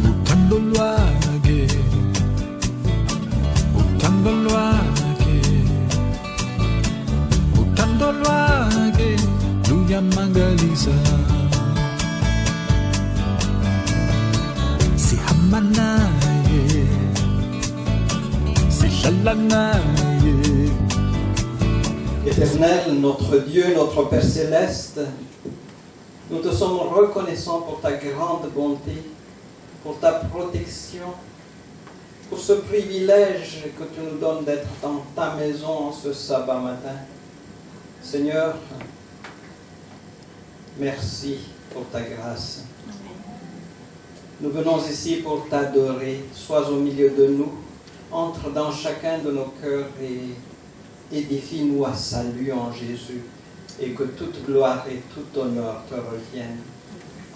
Uthando lwakhe, uthando lwakhe, uthando lwakhe luyamangalisa. Sihamba naye, sihlala naye. Éternel, notre Dieu, notre Père céleste, nous te sommes reconnaissants pour ta grande bonté, pour ta protection, pour ce privilège que tu nous donnes d'être dans ta maison en ce sabbat matin. Seigneur, merci pour ta grâce. Nous venons ici pour t'adorer. Sois au milieu de nous, entre dans chacun de nos cœurs et édifie-nous à salut en Jésus et que toute gloire et tout honneur te reviennent.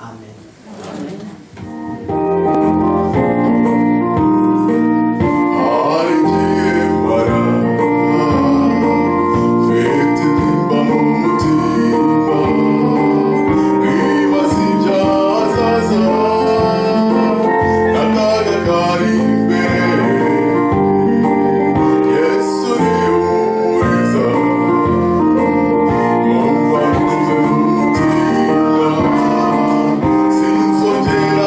Amen. Hari igihe mara mfite intimba mu mutima, nkibaza ibyahazaza n'akaga kari imbere. Yesu ni umuhumuriza, numva ntuze mu mutima, sinzongera.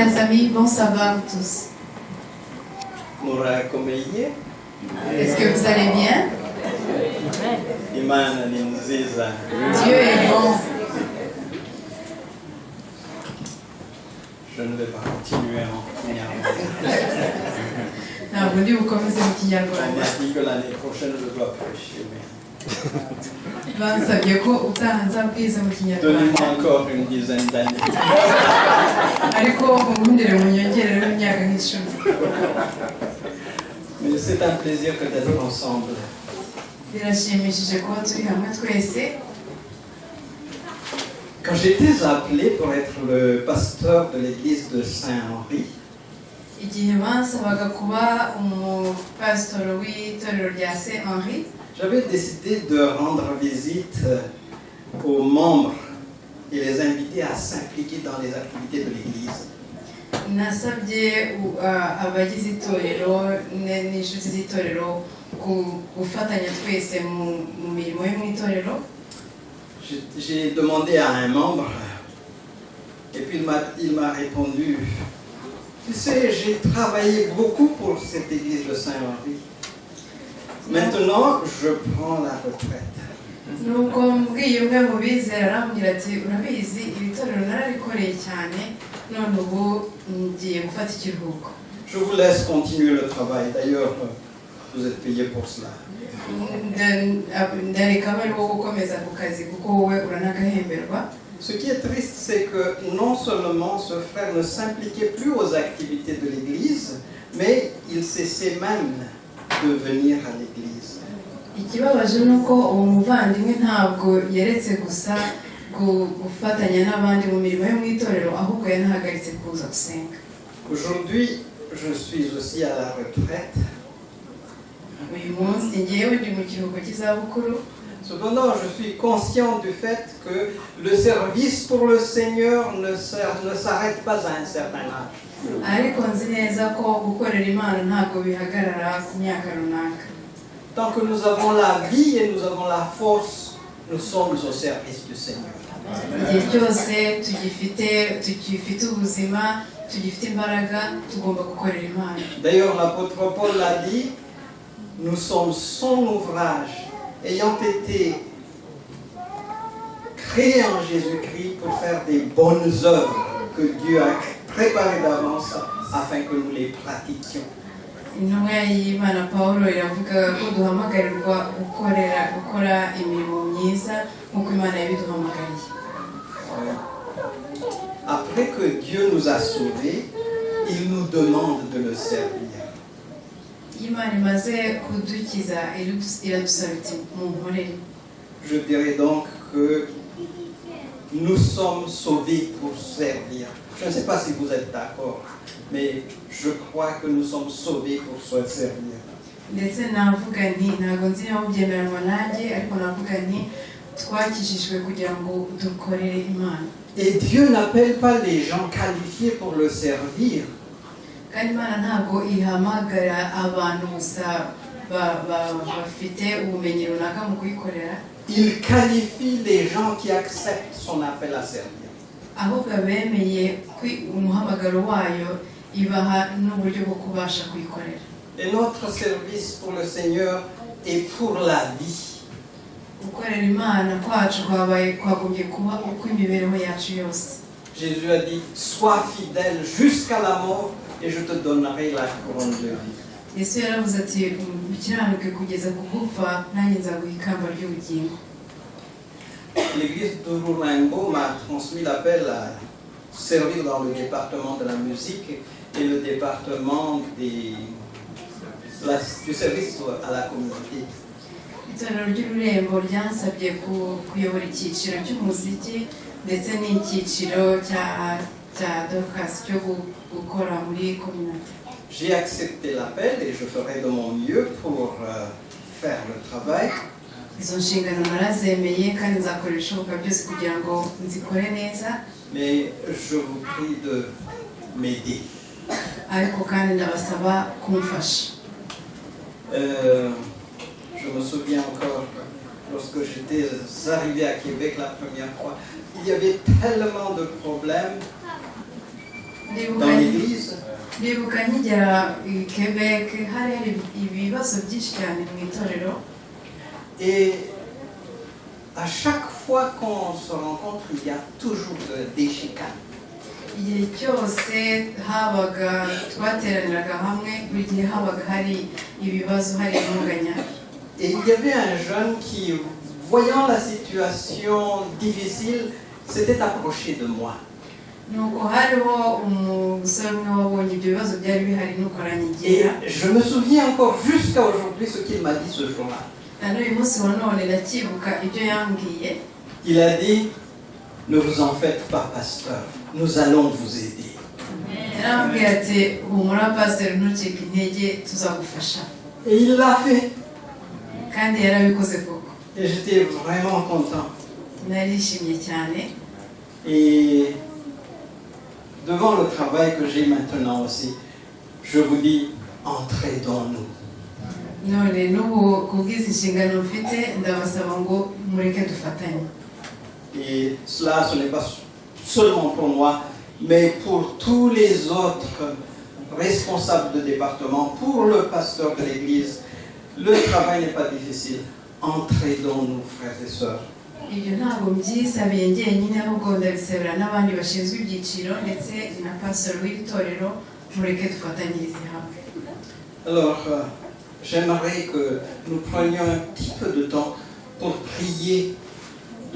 Chers amis, bon sabbat à vous tous. Murakomeye. Est-ce que vous allez bien? Imana ni nziza. Dieu est bon. Je ne vais pas continuer en kinyarwanda. Ntabwo ndi bukomeze mu On Kinyarwanda. M'a dit que l'année prochaine je dois prêcher, mais Bansabye ko utaha nzabwiza mu Kinyarwanda. Donnez-moi encore une dizaine d'années. Ariko mungundire munyongerere imyaka nk'icumi. Mais c'est un plaisir que d'être ensemble. Birashimishije kuba turi hamwe twese. Quand j'étais appelé pour être le pasteur de l'église de Saint-Henri, Igihe bansabaga kuba umupasitoro w'itorero rya Saint Henri, j'avais décidé de rendre visite aux membres et les inviter à s'impliquer dans les activités de l'église. Nasabye abagize itorero n'inshuti z'itorero gufatanya twese mu mirimo yo mu itorero. J'ai demandé à un membre, et puis il m'a répondu: «Tu sais, j'ai travaillé beaucoup pour cette église de Saint-Henri. Maintenant, je prends la retraite.» Nuko mbwiye umwe mu bizera arambwira ati urabizi iri torero nararikoreye cyane none ubu ngiye gufata ikiruhuko. «Je vous laisse continuer le travail. D'ailleurs, vous êtes payé pour cela.» Ndareka abe ari wowe ukomeza ku kazi kuko wowe uranagahemberwa. Ce qui est triste, c'est que non seulement ce frère ne s'impliquait plus aux activités de l'église, mais il cessait même de venir à l'église. Ikibabaje ni uko uwo muvandimwe ntabwo yaretse gusa gufatanya n'abandi mu mirimo yo mu itorero ahubwo yanahagaritse kuza gusenga. Aujourd'hui, je suis aussi à la retraite. Uyu munsi ngewe ndi mu kiruhuko cy'izabukuru. Cependant, je suis conscient du fait que le service pour le Seigneur ne s'arrête pas à un certain âge. Ariko nzi neza ko gukorera Imana ntabwo bihagarara ku myaka runaka. Tant que nous avons la vie et nous avons la force, nous sommes au service du Seigneur. Igihe cyose tugifite ubuzima tugifite imbaraga tugomba gukorera Imana. D'ailleurs, l'apôtre Paul l'a dit: nous sommes son ouvrage, ayant été créés en Jésus-Christ pour faire des bonnes œuvres que Dieu a préparées d'avance afin que nous les pratiquions. Intumwa y'Imana Paul iravuga ko duhamagarirwa gukorera gukora imirimo myiza nk'uko Imana yabiduhamagariye. Après que Dieu nous a sauvés, il nous demande de le servir. Iyo Imana imaze kudukiza iradusaba iti munkorere. Je dirais donc que nous sommes sauvés pour servir. Je ne sais pas si vous êtes d'accord, mais je crois que nous sommes sauvés pour se servir. Ndetse navuga nti ntabwo nzi niba mubyemeranwa nanjye ariko navuga nti twakijijwe kugira ngo dukorere Imana. Et Dieu n'appelle pas les gens qualifiés pour le servir. Kandi Imana ntabwo ihamagara abantu gusa bafite ubumenyi runaka mu kuyikorera. Il qualifie les gens qui acceptent son appel à servir. Ahubwo abemeye umuhamagaro wayo ibaha n'uburyo bwo kubasha kuyikorera. Et notre service pour le Seigneur est pour la vie. Gukorera Imana kwacu kwabaye kwagombye kuba uko imibereho yacu yose. Jésus a dit: «Sois fidèle jusqu'à la mort et je te donnerai la couronne de vie.» Yesu yaravuze ati ukiranuke kugeza ku gupfa nanjye nzaguha ikamba ry'ubugingo. L'église d'Ururembo m'a transmis l'appel à servir dans le département de la musique et le département du service à la communauté. Itorero ry'Ururembo ryansabye kuyobora icyiciro cy'umuziki ndetse n'icyiciro cya Dorcas cyo gukora muri communauté. J'ai accepté l'appel et je ferai de mon mieux pour faire le travail. Izo nshingano narazemeye kandi nzakora ibishoboka byose kugira ngo nzikore neza. Mais je vous prie de m'aider. Ariko kandi ndabasaba kumfasha. Je me souviens encore, lorsque j'étais arrivé à Québec la première fois, il y avait tellement de problèmes. Ndibuka dans l'église. Ndibuka nkigera i Quebec hari hari ibibazo byinshi cyane mu itorero. Et à chaque fois qu'on se rencontre, il y a toujours des chicanes. Igihe cyose habaga twateraniraga hamwe buri gihe habaga hari ibibazo hari intonganya. Et il y avait un jeune qui, voyant la situation difficile, s'était approché de moi. Nuko hariho umusore umwe wabonye ibyo bibazo byari bihari nuko aranyegera. Et je me souviens encore jusqu'à aujourd'hui ce qu'il m'a dit ce jour-là. Na n'uyu munsi wa none ndacyibuka ibyo yambwiye. Il a dit: «Ne vous en faites pas, pasteur, nous allons vous aider.» Yarambwiye ati humura pasiteri ntucike intege tuzagufasha. Et il l'a fait. Kandi yarabikoze koko. Et j'étais vraiment content. Narishimye cyane. Et devant le travail que j'ai maintenant aussi, je vous dis, entraidons-nous. None n'ubu kubw'izi nshingano mfite ndabasaba ngo mureke dufatanye. Et cela, ce n'est pas seulement pour moi, mais pour tous les autres responsables de département, pour le pasteur de l'église. Le travail n'est pas difficile. Entraidons-nous, frères et sœurs. Ibyo ntabwo mbyisabiye njyenyine ahubwo ndabisabira n'abandi bashinzwe ibyiciro ndetse na pastor w'iri torero mureke dufatanyirize hamwe. Alors, j'aimerais que nous prenions un petit peu de temps pour prier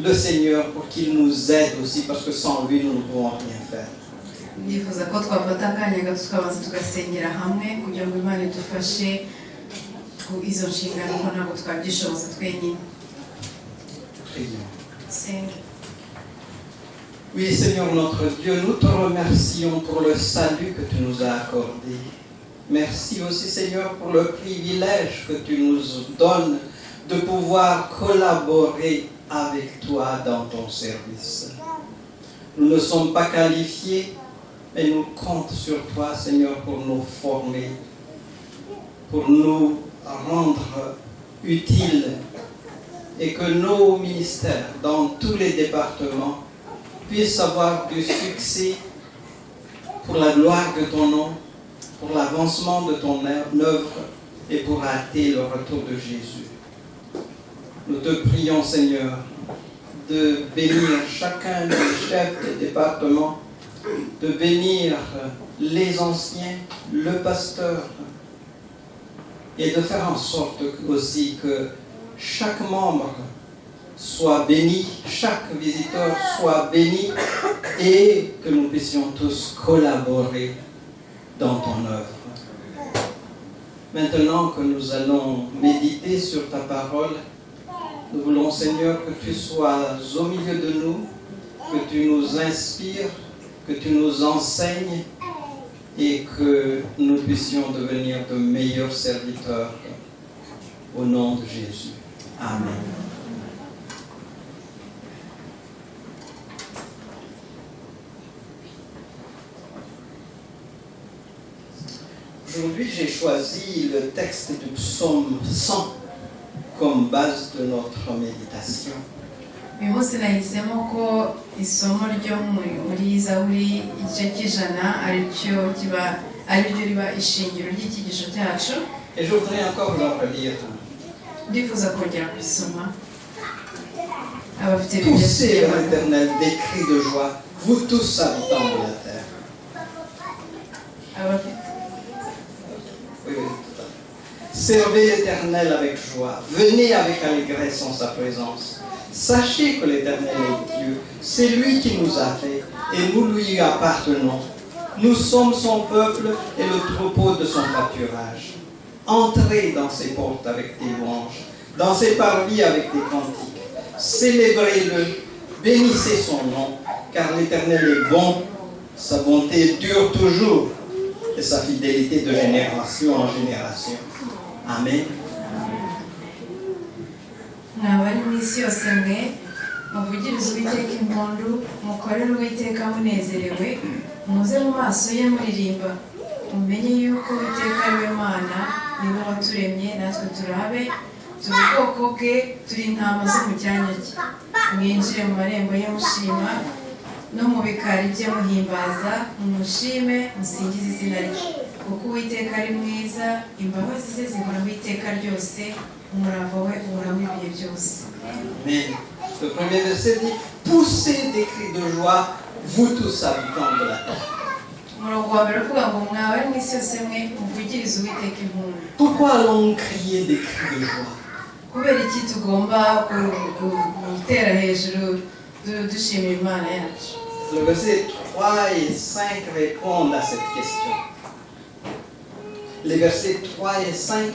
le Seigneur pour qu'il nous aide aussi, parce que sans lui, nous ne pouvons rien faire. Ndifuza ko twafata akanya gato tukabanza tugasengera hamwe kugira ngo Imana idufashe ku izo nshingano ko ntabwo twabyishoboza twenyine. Prions. Dusenge. Oui, Seigneur notre Dieu, nous te remercions pour le salut que tu nous as accordé. Merci aussi, Seigneur, pour le privilège que tu nous donnes de pouvoir collaborer avec toi dans ton service. Nous ne sommes pas qualifiés, mais nous comptons sur toi, Seigneur, pour nous former, pour nous rendre utiles et que nos ministères dans tous les départements puissent avoir du succès pour la gloire de ton nom, pour l'avancement de ton œuvre et pour hâter le retour de Jésus. Nous te prions, Seigneur, de bénir chacun des chefs des départements, de bénir les anciens, le pasteur, et de faire en sorte aussi que chaque membre soit béni, chaque visiteur soit béni, et que nous puissions tous collaborer dans ton œuvre. Maintenant que nous allons méditer sur ta parole, nous voulons, Seigneur, que tu sois au milieu de nous, que tu nous inspires, que tu nous enseignes et que nous puissions devenir de meilleurs serviteurs. Au nom de Jésus. Amen. Aujourd'hui, j'ai choisi le texte du psaume 100 comme base de notre méditation. Uyu munsi nahisemo ko isomo ryo muri Zaburi igice cy'ijana aricyo kiba ariryo riba ishingiro ry'icyigisho cyacu. Et je voudrais encore le relire. Ndifuza kongera kubisoma abafite Bibiliya Poussez vers tugiye. l'Éternel des cris de joie, vous tous habitants de la terre. Abafite Oui, tout à fait. Servez l'Éternel avec joie. Venez avec allégresse en sa présence. Sachez que l'Éternel est Dieu. C'est lui qui nous a fait et nous lui appartenons. Nous sommes son peuple et le troupeau de son pâturage. Entrez dans ses portes avec des louanges, dans ses parvis avec des cantiques. Célébrez-le, bénissez son nom, car l'Éternel est bon, sa bonté dure toujours et sa fidélité de génération en génération. Amen. Mwa bari mu isi yose mwe muvugirize Uwiteka impundu mukorere Uwiteka munezerewe muze mu maso ye muririmba mumenye yuko Uwiteka ari we Mana niwe waturemye natwe turabe turi ubwoko bwe turi intama zo mu cyanya cye mwinjire mu marembo ye mushima No mu bikari bye muhimbaza, mumushime, musingize izina rye, kuko Uwiteka ari mwiza, imbabazi ze zihoraho iteka ryose, umurava we uhoraho ibihe byose. Amen. Le premier verset dit: Poussez des cris de joie, vous tous habitants de la terre. Umurongo wa mbere uvuga ngo mwa bari mu isi yose mwe, muvugirize Uwiteka impundu. Pourquoi allons-nous crier des cris de joie? Kubera iki tugomba gutera hejuru dushimira Imana yacu? Le verset 3 et 5 répondent à cette question. Les versets 3 et 5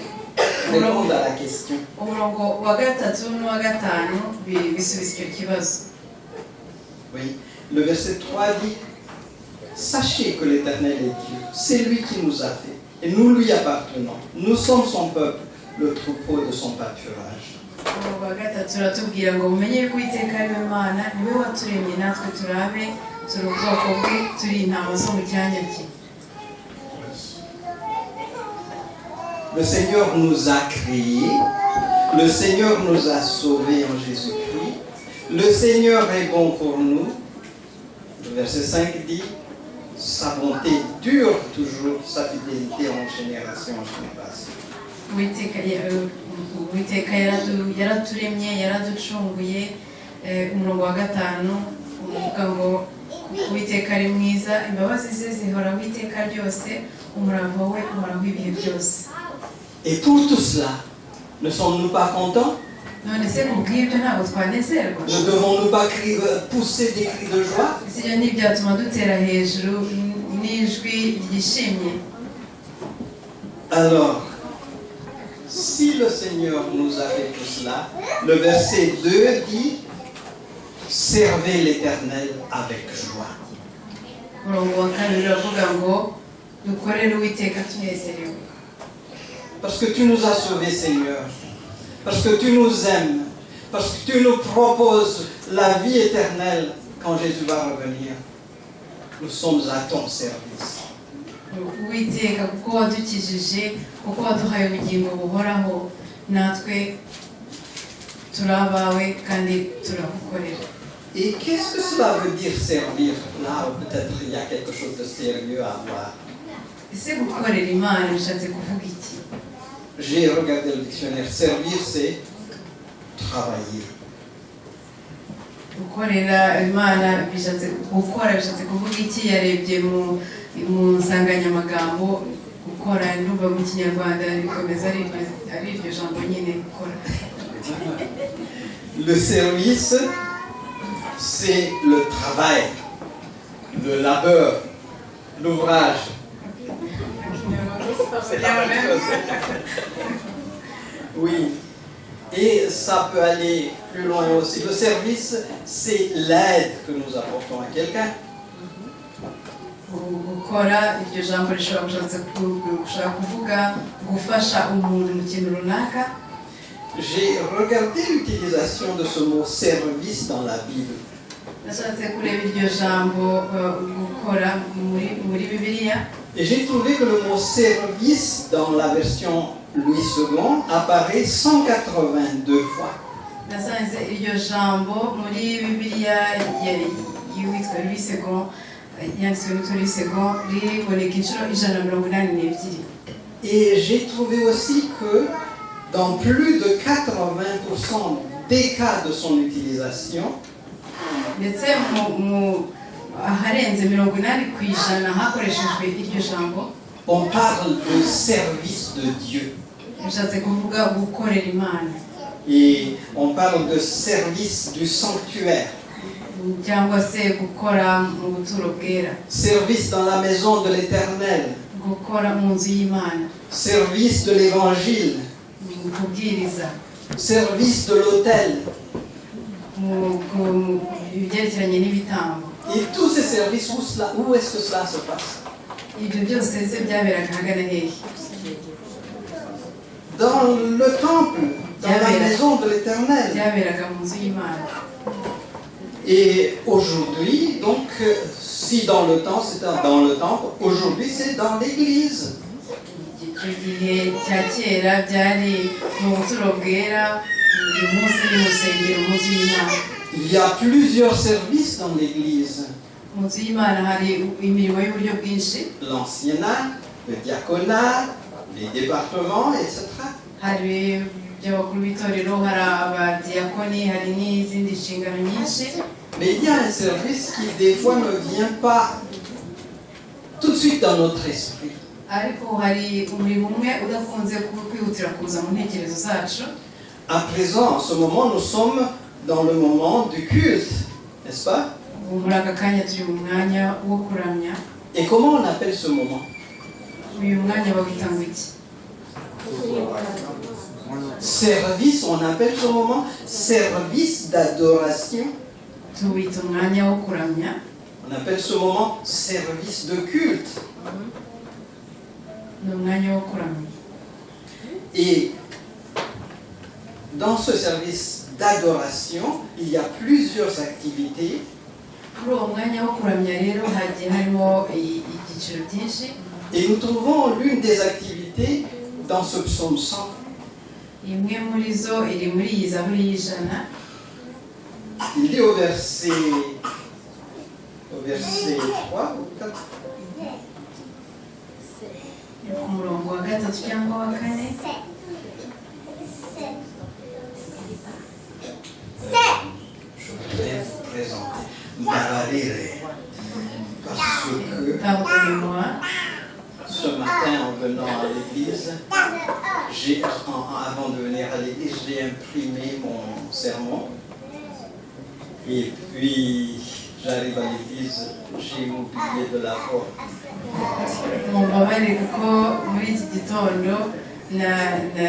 répondent à la question. Umurongo wa gatatu n'uwa gatanu bisubiza icyo kibazo. Oui. Le verset 3 dit: Sachez que l'Éternel est Dieu. C'est lui qui nous a fait. Et nous lui appartenons. Nous sommes son peuple, le troupeau de son pâturage. Umurongo wa gatatu uratubwira ngo mumenye yuko Uwiteka ari we Mana, niwe waturemye natwe turi abe, turi ubwoko bwe, turi intama zo mu cyanya cye. Le Seigneur nous a créés. Le Seigneur nous a sauvés en Jésus-Christ. Le Seigneur est bon pour nous. Le verset 5 dit: Sa bonté dure toujours, sa fidélité en génération en génération. Uwiteka yaraturemye, yaraducunguye. Umurongo wa gatanu uvuga ngo kuko Uwiteka ari mwiza, imbabazi ze zihoraho iteka ryose, umurava we uhoraho ibihe byose. Et pour tout cela, ne sommes-nous pas contents? None se ku bw'ibyo ntabwo twanezerwa? Ne devons-nous pas pousser des cris de joie? Ese ibyo ntibyatuma dutera hejuru n'ijwi ryishimye? Alors, si le Seigneur nous a fait tout cela, le verset 2 dit: Servez l'Éternel avec joie. Umurongo wa kabiri uravuga ngo dukorere Uwiteka tunezerewe. Parce que tu nous as sauvés, Seigneur. Parce que tu nous aimes. Parce que tu nous proposes la vie éternelle quand Jésus va revenir. Nous sommes à ton service. Uwiteka, kuko wadukijije, kuko waduhaye ubugingo buhoraho, natwe turi abawe kandi turagukorera. Et qu'est-ce que cela veut dire, servir? Là, peut-être il y a quelque chose de sérieux à voir. Ese gukorera Imana bishatse kuvuga iki? J'ai regardé le dictionnaire. Servir, c'est travailler. Gukorera Imana bishatse gukora, bishatse kuvuga iki? Yarebye mu nsanganyamagambo gukora, ndumva mu Kinyarwanda rikomeza ari iryo jambo nyine, gukora. Le service, c'est le travail, le labeur, l'ouvrage. C'est la même chose. Oui. Et ça peut aller plus loin aussi. Le service, c'est l'aide que nous apportons à quelqu'un. Gukora, iryo jambo rishobora gushaka kuvuga gufasha umuntu mu kintu runaka. J'ai regardé l'utilisation de ce mot service dans la Bible. Nashatse kureba iryo jambo gukora muri Bibiliya. Et j'ai trouvé que le mot service dans la version Louis Segond apparaît 182 fois. Nasanze iryo jambo muri Bibiliya y'uwitwa Louis Segond, yanditswe n'uwitwa Louis Segond, riboneka inshuro 182. Et j'ai trouvé aussi que dans plus de 80% des cas de son utilisation, ndetse mu aharenze 80% hakoreshejwe iryo jambo, on parle de service de Dieu. Bishatse kuvuga gukorera Imana. Et on parle de service du sanctuaire, cyangwa se gukora mu buturo bwera, service dans la maison de l'Éternel, gukora mu nzu y'Imana, service de l'Évangile, mu kubwiriza, service de l'autel. Mu ibyerekeranye n'ibitambo. Et tous ces services, où est-ce que cela se passe? Ibyo byose se byaberaga ahagana hehe? Dans le temple, dans la maison de l'Éternel. Byaberaga mu nzu y'Imana. Et aujourd'hui, donc, si dans le temps c'était dans le temple, aujourd'hui c'est dans l'église. Icyo gihe cya kera byari mu buturo bwera, uyu munsi ni mu rusengero, mu nzu y'Imana. Il y a plusieurs services dans l'église. Mu nzu y'Imana hari imirimo y'uburyo bwinshi. L'anciennat, le diaconat, les départements, etc. Hari iby'abakuru b'itorero, hari abadiyakoni, hari n'izindi nshingano nyinshi. Mais il y a un service qui, des fois, ne vient pas tout de suite dans notre esprit. Ariko hari umurimo umwe udakunze kwihutira kuza mu ntekerezo zacu. À présent, en ce moment, nous sommes dans le moment du culte, n'est-ce pas? Ubu muri aka kanya turi mu mwanya wo kuramya. Et comment on appelle ce moment? Uyu mwanya bawita ngo iki? Service, on appelle ce moment service d'adoration. Tuwita umwanya wo kuramya. On appelle ce moment service de culte. Ni umwanya wo kuramya. Et dans ce service d'adoration, il y a plusieurs activités. Muri uwo mwanya wo kuramya rero hagiye harimo ibyiciro byinshi. Et nous trouvons l'une des activités dans ce psaume 100. Imwe muri zo iri muri iyi zaburi y'ijana. Il dit au verset 3 ou 4, Ni ku murongo wa gatatu cyangwa wa kane. Je voudrais vous présenter Mbabarire. Parce que Pardonnez-moi. Ce matin, en venant à l'église, avant de venir à l'église, j'ai imprimé mon sermon. Et puis, j'arrive à l'église, j'ai oublié de l'avoir. Mumbabarire kuko muri iki gitondo na na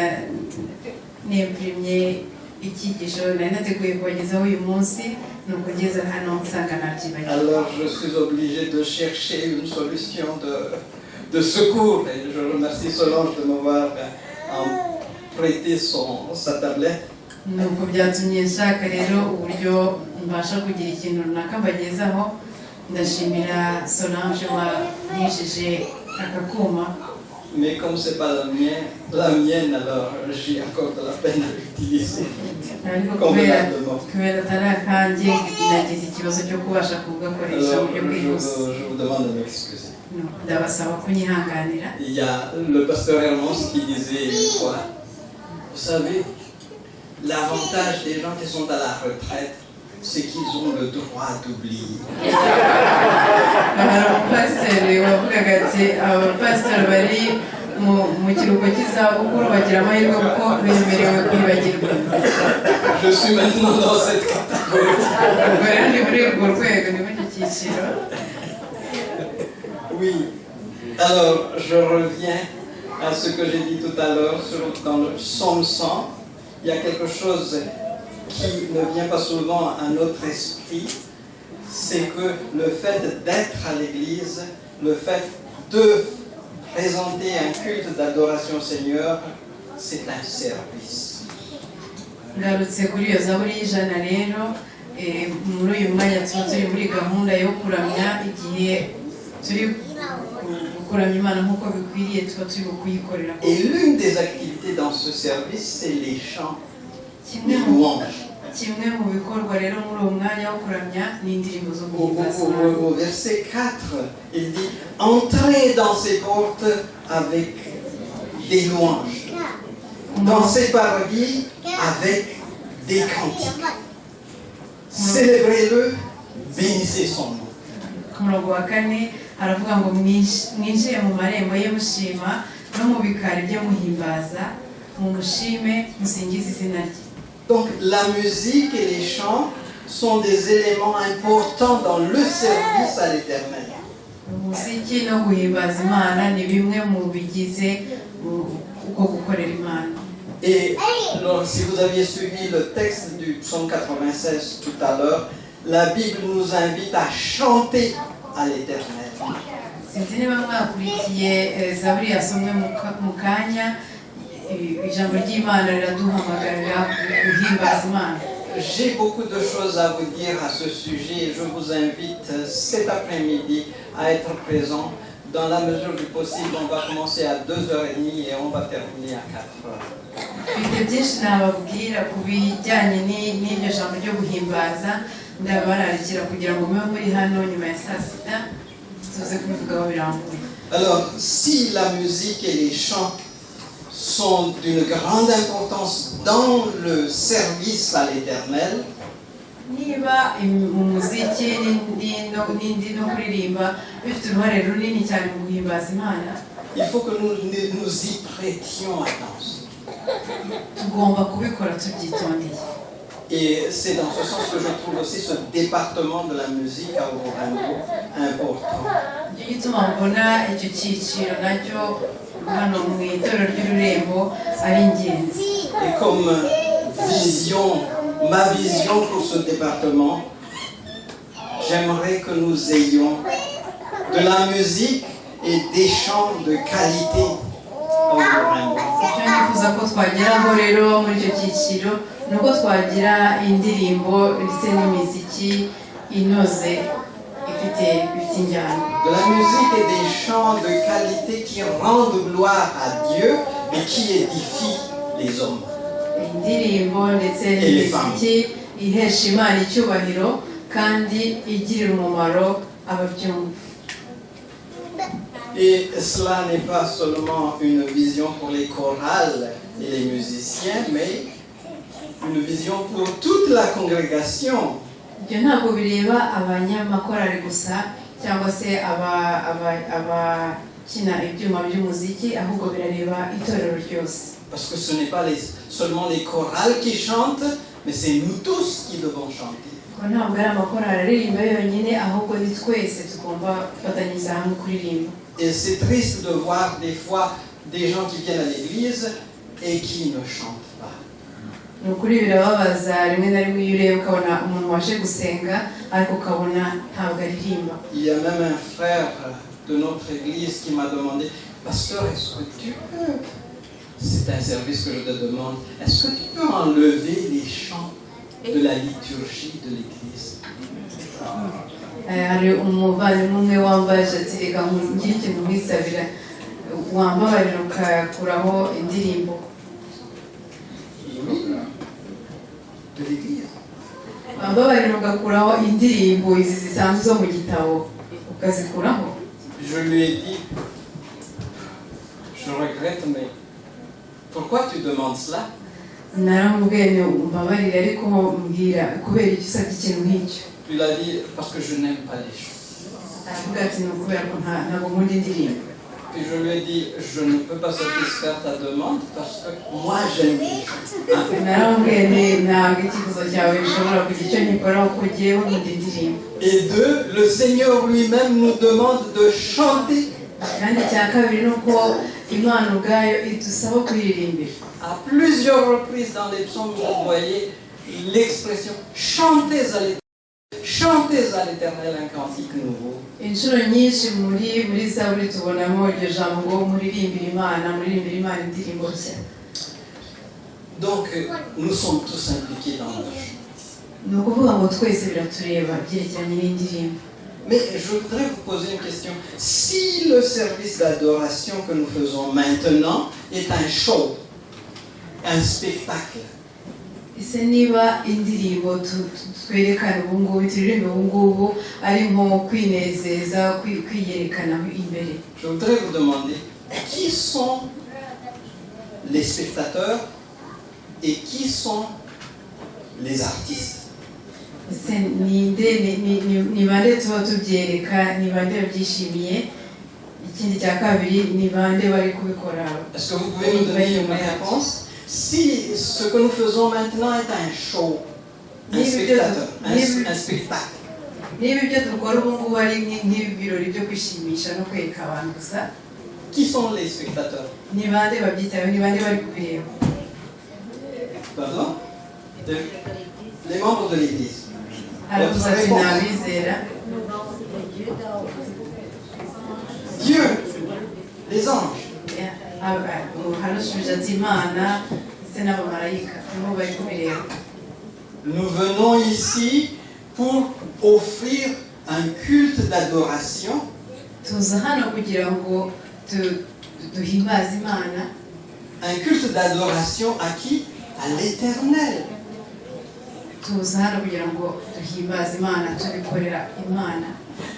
nimpurimye icyigisho nari nateguye kubagezaho uyu munsi, ni ukugeza hano nsanga nabyibagiwe. Alors, je suis obligé de chercher une solution de secours. Et je remercie Solange de m'avoir prêté sa tablette. Nuko byatumye nshaka rero uburyo mbasha kugira ikintu runaka mbagezaho. Ndashimira Solange wanyishije aka kuma. Mais comme ce n'est pas la mienne, alors j'ai encore de la peine à l'utiliser Ariko kubera convenablement. Kubera atari akanjye nagize ikibazo cyo kubasha kugakoresha mu Alors, buryo bwihuse. je vous demande de m'excuser. No, ndabasaba kunyihanganira. Il y a le pasteur Hermance qui disait une fois, vous savez, l'avantage des gens qui sont à la retraite, c'est qu'ils ont le droit d'oublier. Hari umupasiteri wavugaga ati abapasiteri bari mu kiruhuko cy'izabukuru bagira amahirwe kuko bemerewe kwibagirwa. Je suis maintenant dans cette catégorie. Ubwo rero ni muri urwo rwego, ni muri icyo cyiciro. Oui. Alors, je reviens à ce que j'ai dit tout à l'heure dans le psaume 100. Il y a quelque chose qui ne vient pas souvent à notre esprit, c'est que le fait d'être à l'église, le fait de présenter un culte d'adoration au Seigneur, c'est un service. Ngarutse kuri iyo zaburi y'ijana rero, muri uyu mwanya tuba turi muri gahunda yo kuramya, igihe turi kuramya Imana nk'uko bikwiriye tuba turi kuyikorera. Et l'une des activités dans ce service, c'est les chants, Kimwe les mu louanges. Kimwe mu bikorwa rero muri uwo mwanya wo kuramya ni indirimbo zo guhimbaza Imana. Au verset 4, il dit: Entrez dans ses portes avec des louanges, dans ses parvis avec des cantiques. Célébrez-le, bénissez son nom. Ku murongo wa kane aravuga ngo mwinjire mu marembo ye mushima no mu bikari bye muhimbaza, mumushime, musingize izina rye. Donc la musique et les chants sont des éléments importants dans le service à l'Éternel. Umuziki no guhimbaza Imana ni bimwe mu bigize uko gukorera Imana. Et alors, si vous aviez suivi le texte du psaume 96 tout à l'heure, la Bible nous invite à chanter à l'Éternel. Sinzi niba mwakurikiye zaburi yasomwe mu kanya, ijambo ry'Imana riraduhamagarira guhimbaza Imana. J'ai beaucoup de choses à vous dire à ce sujet et je vous invite cet après-midi à être présent. Dans la mesure du possible, on va commencer à 2h30 et on va terminer à 4h. Mfite byinshi nababwira ku bijyanye n'iryo jambo ryo guhimbaza. Ndabararikira kugira ngo mube muri hano nyuma ya saa sita, tuze kubivugaho birambuye. Alors, si la musique et les chants sont d'une grande importance dans le service à l'Éternel, Niba umuziki n'indi no kuririmba bifite uruhare runini cyane mu guhimbaza Imana, il faut que nous nous y prêtions attention. Tugomba kubikora tubyitondeye. Et c'est dans ce sens que je trouve aussi ce département de la musique à Ururembo important. Nicyo gituma mbona icyo cyiciro nacyo hano mu itorero ry'Ururembo ari ingenzi. Et comme vision, ma vision pour ce département, j'aimerais que nous ayons de la musique et des chants de qualité à Ururembo. Icyo nifuza ko twageraho rero muri icyo cyiciro ni uko twagira indirimbo ndetse n'imiziki inoze, ifite injyana. De la musique et des chants de qualité qui rendent gloire à Dieu et qui édifient les hommes. Indirimbo ndetse n'imiziki ihesha Imana icyubahiro kandi igirira umumaro ababyumva. Et cela n'est pas seulement une vision pour les chorales et les musiciens, mais une vision pour toute la congrégation. Ibyo ntabwo bireba abanyamakorali gusa cyangwa se abakina ibyuma by'umuziki, ahubwo birareba itorero ryose. Parce que ce n'est pas seulement les chorales qui chantent, mais c'est nous tous qui devons chanter. Ko ntabwo ari amakorali aririmba yonyine, ahubwo ni twese tugomba gufatanyiriza hamwe kuririmba. Et c'est triste de voir des fois des gens qui viennent à l'église et qui ne chantent pas. Ni ukuri birababaza rimwe na rimwe iyo ureba ukabona umuntu waje gusenga ariko ukabona ntabwo aririmba. Il y a même un frère de notre église qui m'a demandé: «Pasteur, est-ce que tu peux, c'est un service que je te demande, est-ce que tu peux enlever les chants de la liturgie de l'église?» Hari umuvandimwe umwe wambaje ati: «Reka ngire ikintu nkwisabira, wambabarira ukakuraho indirimbo?» Oui, de l'église. Wambabarira ugakuraho indirimbo izi zisanzwe zo mu gitabo, ukazikuraho? Je lui ai dit: «Je regrette, mais pourquoi tu demandes cela?» Naramubwiye nti: «Umbabarire, ariko mbwira kubera icyo usabye ikintu nk'icyo?» Il a dit: «Parce que je n'aime pas les chants.» Aravuga ati: «Ni ukubera ko ntabwo nkunda indirimbo.» Puis je lui ai dit: «Je ne peux pas satisfaire ta demande parce que moi j'aime les chants.» Naramubwiye nti: «Ntabwo icyifuzo cyawe gishobora kugira icyo ngikoraho kuko jyewe nkunda indirimbo.» Et deux, le Seigneur lui-même nous demande de chanter. Kandi icya kabiri ni uko Imana ubwayo idusaba kuyiririmbira. À plusieurs reprises dans les psaumes, vous voyez l'expression: «Chantez à l'Éternel, chantez à l'Éternel un cantique nouveau.» Inshuro nyinshi muri Zaburi tubonamo iryo jambo ngo: «Muririmbire Imana, muririmbire Imana indirimbo nshya.» Donc, nous sommes tous impliqués dans le chant. Ni ukuvuga ngo twese biratureba byerekeranye n'indirimbo. Mais je voudrais vous poser une question. Si le service d'adoration que nous faisons maintenant est un show, un spectacle, Ese niba indirimbo twerekana ubu ngubu, turirimba ubu ngubu, ari nko kwinezeza, kwiyerekana imbere, je voudrais vous demander qui sont les spectateurs et qui sont les artistes. Ese ninde ni bande tuba tubyereka, ni bande babyishimiye? Ikindi cya kabiri, ni bande bari kubikora? Est-ce que vous pouvez nous donner une réponse? Si ce que nous faisons maintenant est un show, un spectateur, un spectacle, Niba ibyo dukora ubu ngubu ari nk'ibirori byo kwishimisha no kwereka abantu gusa, qui sont les spectateurs? Ni bande babyitayeho, ni bande bari kubireba? Pardon? Les membres de l'Église. Aravuze ati: «Ni abizera.» Dieu, les anges. Harusubije ati: «Imana ndetse n'abamarayika nibo bari kubireba.» Nous venons ici pour offrir un culte d'adoration Tuza hano kugira ngo duhimbaze Imana. Un culte d'adoration à qui? À l'Éternel. Tuza hano kugira ngo duhimbaze Imana, tubikorera Imana.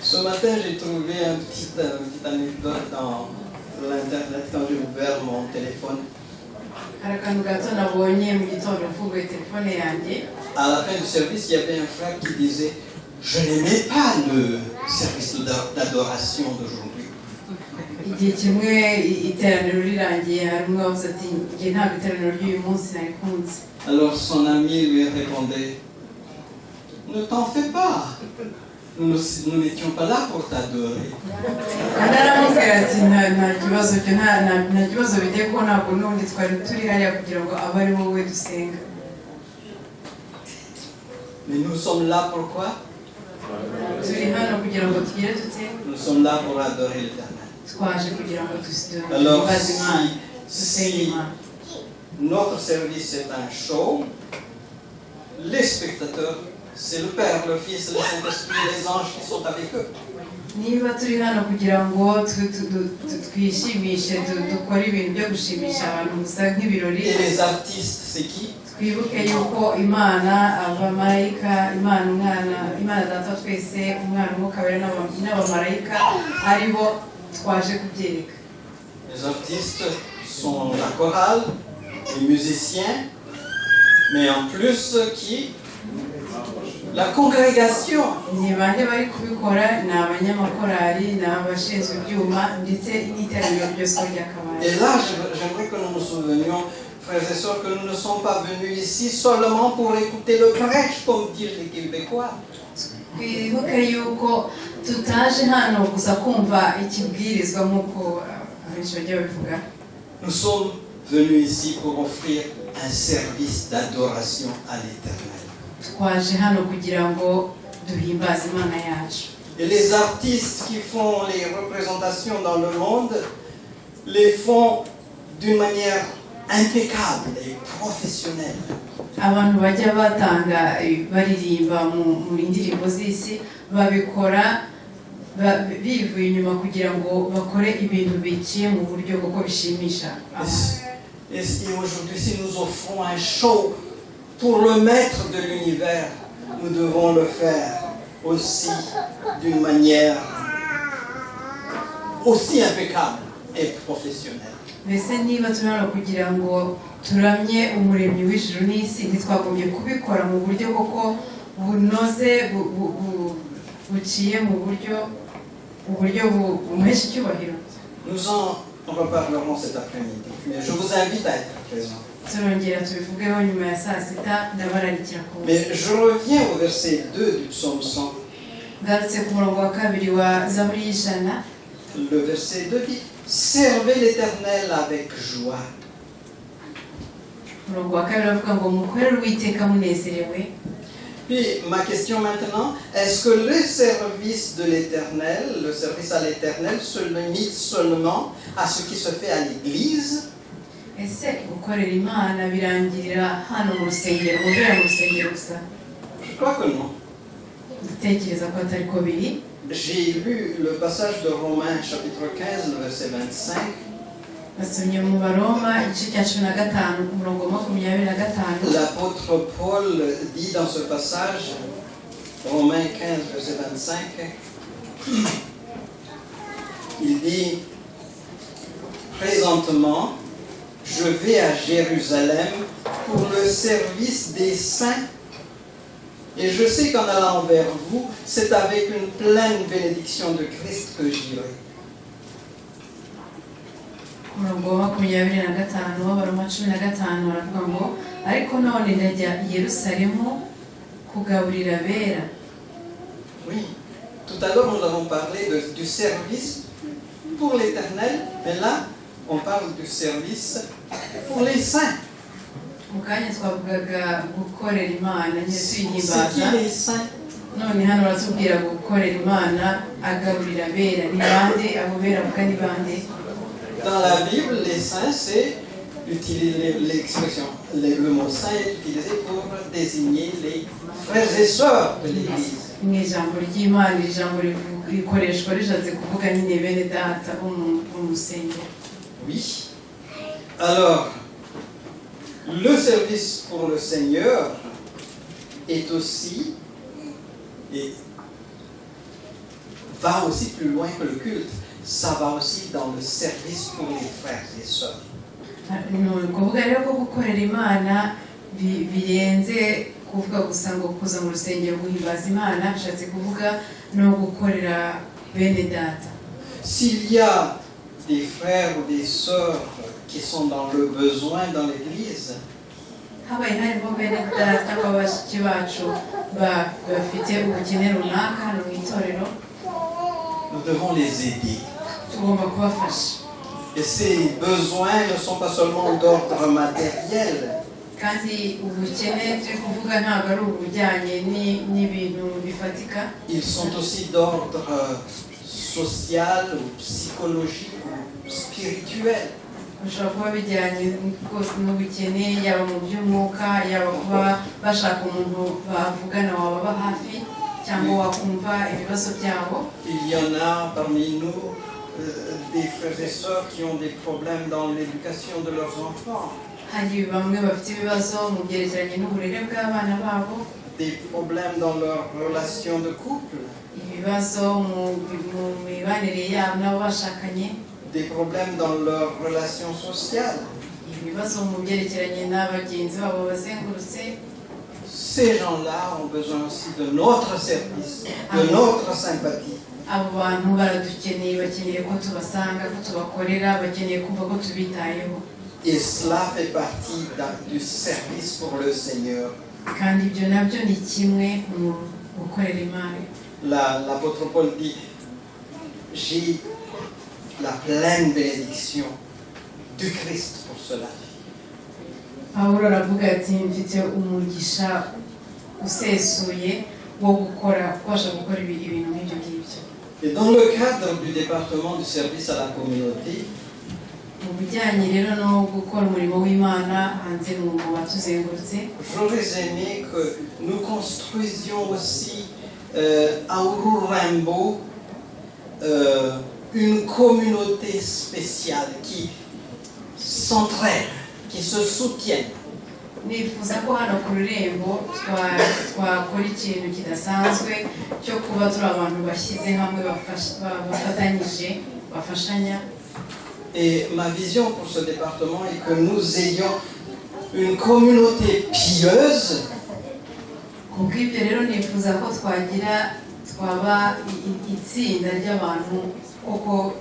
Ce matin, j'ai trouvé une petite anecdote dans l'Internet quand j'ai ouvert mon téléphone. Hari akantu gato nabonye mu gitondo mfunguye telefone yanjye. À la fin du service, il y avait un frère qui disait: «Je n'aimais pas le service d'adoration d'aujourd'hui.» Igihe kimwe iteraniro rirangiye, hari umwe wavuze ati: "Njye ntabwo iteraniro ry'uyu munsi narikunze." Alors son ami lui répondait: «Ne t'en fais pas, nous n'étions pas là pour t'adorer.» Undi aramubwira ati: Nta kibazo cyo, nta kibazo biteye, kuko ntabwo n'ubundi twari turi hariya kugira ngo abe ari wowe dusenga." Mais nous sommes là pourquoi? Turi hano kugira ngo tugire dute? Nous sommes là pour adorer l'Éternel. Twaje kugira ngo Alors duhimbaze Imana, si, dusenge si Imana. Notre service est un show, les spectateurs, c'est le Père, le Fils, le Saint-Esprit, les anges qui sont avec eux. Niba turi hano kugira ngo twishimishe, dukore ibintu byo gushimisha abantu gusa nk'ibirori, Et les artistes, c'est qui? Twibuke yuko Imana, abamarayika, Imana Umwana, Imana Data wa twese, Umwana, Umwuka Wera n'abamarayika ari bo twaje kubyereka. Les artistes sont la chorale, les musiciens, mais en plus qui? La congrégation. Ni bande bari kubikora? Ni abanyamakorali, ni abashinzwe ibyuma, ndetse n'iteraniro ryose uko ryakabaye. Et là, j'aimerais que nous nous souvenions, frères et sœurs, que nous ne sommes pas venus ici seulement pour écouter le prêche, comme disent les Québécois. Twibuke yuko tutaje hano gusa kumva ikibwirizwa nk'uko abenshi bajya babivuga. Nous sommes venus ici pour offrir un service d'adoration à l'Éternel. Twaje hano kugira ngo duhimbaze Imana yacu. Et les artistes qui font les représentations dans le monde les font d'une manière impeccable et professionnelle. Abantu bajya batanga baririmba mu ndirimbo z'isi babikora bivuye inyuma kugira ngo bakore ibintu biciye mu buryo kuko bishimisha abantu. Et aujourd'hui, si nous offrons un show pour le maître de l'univers, nous devons le faire aussi d'une manière aussi impeccable et professionnelle. Mbese niba turi hano kugira ngo turamye Umuremyi w'ijuru n'isi, ntitwagombye kubikora mu buryo koko bunoze, buciye mu buryo, uburyo bumuhesha icyubahiro? Nous en reparlerons cet après-midi, mais je vous invite à être présent. Turongera tubivugeho nyuma ya saa sita, ndabararikira kuza. Mais je reviens au verset 2 du psaume 100. Ngarutse ku murongo wa kabiri wa Zaburi y'ijana. Le verset 2 dit: «Servez l'Éternel avec joie.» Umurongo wa kabiri bavuga ngo: "Mukorere Uwiteka munezerewe." Puis ma question maintenant, est-ce que le service de l'Éternel, le service à l'Éternel, se limite seulement à ce qui se fait à l'église? Ese gukorera Imana birangirira hano mu rusengero, mu bibera mu rusengero gusa? Je crois que non. Ndatekereza ko atari ko biri. J'ai lu le passage de Romains chapitre 15, le verset 25. Basomye mu Baroma igice cya 15, umurongo wa 25. L'apôtre Paul dit dans ce passage, Romains 15, verset 25, il dit: «Présentement, je vais à Jérusalem pour le service des saints. Et je sais qu'en allant vers vous, c'est avec une pleine bénédiction de Christ que j'irai.» Umurongo wa 25 w'Abaroma 15 baravuga ngo: "Ariko none ndajya i Yerusalemu kugaburira abera." Oui, tout à l'heure nous avons parlé du service pour l'Éternel, mais là, on parle du service pour les saints. Mu kanya twavugaga gukorera Imana nyine C'est tuyihimbaza. Qui les saints? None hano baratubwira gukorera Imana agaburira abera. Ni bande abo bera avuga? Ni bande? Dans la Bible, les saints, c'est utiliser l'expression, le mot saint est utilisé pour désigner les frères et sœurs de l'Église. Mu ijambo ry'Imana, iri jambo rikoreshwa rishatse kuvuga nyine bene data bo mu rusengero. Oui. Alors, le service pour le Seigneur est aussi, et va aussi plus loin que le culte, ça va aussi dans le service pour les frères et sœurs. Ni ukuvuga rero ko gukorera Imana birenze kuvuga gusa ngo kuza mu rusengero guhimbaza Imana, bishatse kuvuga no gukorera bene data. S'il y a des frères ou des sœurs qui sont dans le besoin dans l'Église, habaye harimo bene data cyangwa bashiki bacu bafite ubukene runaka hano mu itorero, nous devons les aider. Tugomba kubafasha. Et ces besoins ne sont pas seulement d'ordre matériel, Kandi ubukene turi kuvuga ntabwo ari ubujyanye n'ibintu bifatika, ils sont aussi d'ordre social ou psychologique ou spirituel. Bishobora kuba bijyanye rwose n'ubukene, yaba mu by'umwuka, yaba kuba bashaka umuntu bavugana wababa hafi cyangwa wakumva ibibazo byabo. Il y en a parmi nous des frères et sœurs qui ont des problèmes dans l'éducation de leurs enfants, Hari bamwe bafite ibibazo mu byerekeranye n'uburere bw'abana babo, des problèmes dans leur relation de couple, ibibazo mu mibanire yabo n'abo bashakanye, des problèmes dans leur relation sociale. Ibibazo mu byerekeranye n'abagenzi babo bazengurutse. Ces gens-là ont besoin aussi de notre service, de notre sympathie. Abo bantu baradukeneye, bakeneye ko tubasanga, ko tubakorera, bakeneye kumva ko tubitayeho. Et cela fait partie du service pour le Seigneur. Kandi ibyo nabyo ni kimwe mu gukorera Imana. L'apôtre Paul dit, j'ai la pleine bénédiction du Christ pour cela. Pawulo aravuga ati mfite umugisha usesuye wo gukora kubasha gukora ibintu nk'ibyo ngibyo. Et dans le cadre du département du service à la communauté, Mu bijyanye rero no gukora umurimo w'Imana hanze mu batuzengurutse, j'aurais aimé que nous construisions aussi à Ururembo une communauté spéciale qui s'entraide, qui se soutienne. Nifuza ko hano ku rurembo twakora ikintu kidasanzwe cyo kuba turi abantu bashyize hamwe, bafatanyije, bafashanya. Et ma vision pour ce département est que nous ayons une communauté pieuse, Ku bw'ibyo rero nifuza ko twagira twaba itsinda ry'abantu koko